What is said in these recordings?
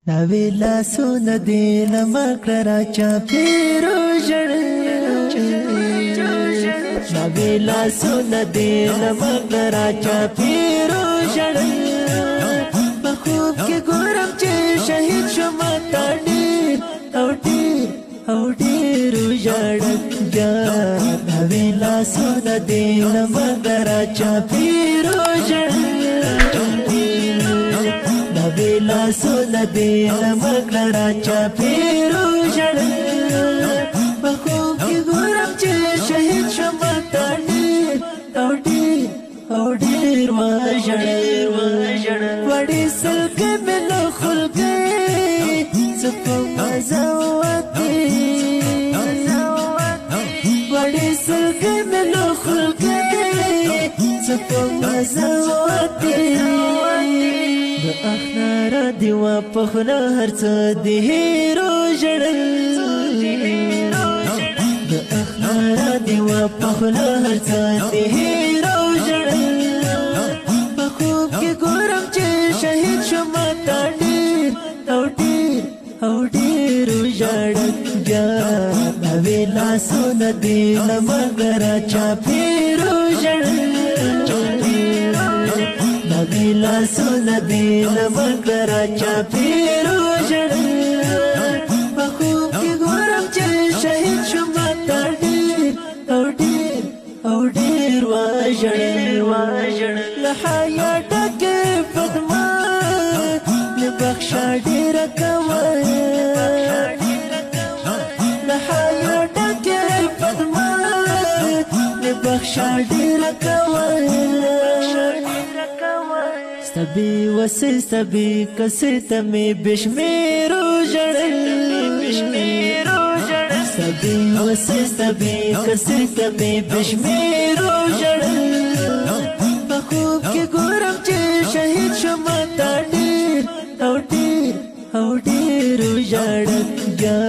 ناوې لاسونه دې له ما کړه را چاپېرو ژړل. ناوې لاسونه دې له ما کړه را چاپېرو ژړل. په خوب کې ګورم چې شهید شوم، تا ډېر او ډېر او ډېر وژړل. بیا ناوې لاسونه دې له ما کړه را چاپېرو ژړل. ناوې لاسونه دې له ما کړه را چاپېرو ژړل. په خوب کې ګورم چې شهید شوم، تا ډېر او ډېر او ډېر وژړل. وړې سلګۍ مې له خولګۍ څه په مزه وتې، وړې سلګۍ مې له خولګۍ څه په مزه وتې. د اخنارا دیوا په خوله هر څه دې هېرو ژړل. د اخنارا دیوا په خوله هر څه دې هېرو ژړل. په خوب کې ګورم چې شهید شوم، تا ډېر او ډېر او ډېر وژړل. بیا ناوې لاسونه دې له ما کړه را چاپېرو ژړل. ناوې لاسونه دې له ما کړه را چاپېرو ژړل. په خوب کې ګورم چې شهید شوم، تا ډېر او ډېر او ډېر وژړل. له حیا ډکې فاطمه مې بخښه ډېره کوه، له حیا ډکې فاطمه مې بخښه ډېره کوه. ستبي وسې ستبي کسې ته مې بشمیرو ژړل. ستبي وسې ستبي کسې ته مې بشمیرو ژړل. په خوب کې ګورم چې شهید شوم، تا ډېر او ډېر او ډېر وژړل. بیا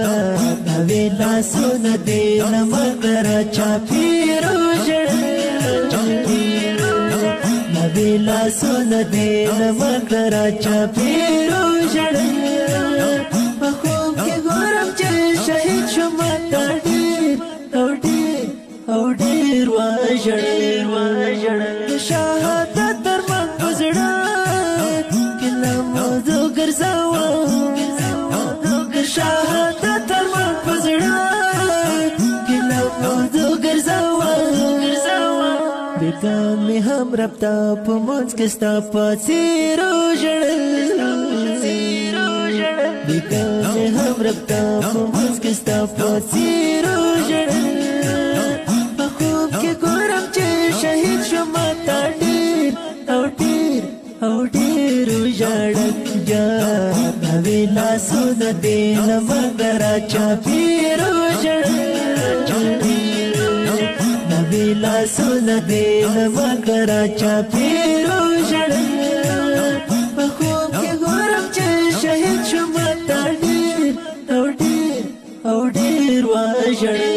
ناوې لاسونه دې له ما کړه را چاپېرو ژړل. ناوې لاسونه دې له ما کړه را چاپېرو ژړل. په خوب کې ګورم چې شهید شوم، تا ډېر او ډېر او ډېر وژړل. د شهادت ارمان په زړه کې له موضوع ګرځوه، د شهادت ارمان په زړه کې له موضوع ګرځوه. بېګا مې هم رب ته په منځ کې ستا په څېرو ژړل. بېګا مې هم رب ته په منځ کې ستا په څېرو ژړل. په خوب کې ګورم چې شهید شوم، تا ډېر او ډېر او ډېر وژړل. بیا ناوې لاسونه دې له ما کړه را چاپېرو ژړل. ناوې لاسونه دې له ما کړه را چاپېرو ژړل. په خوب کې ګورم چې شهید شوم، تا ډېر او ډېر او ډېر وژړل.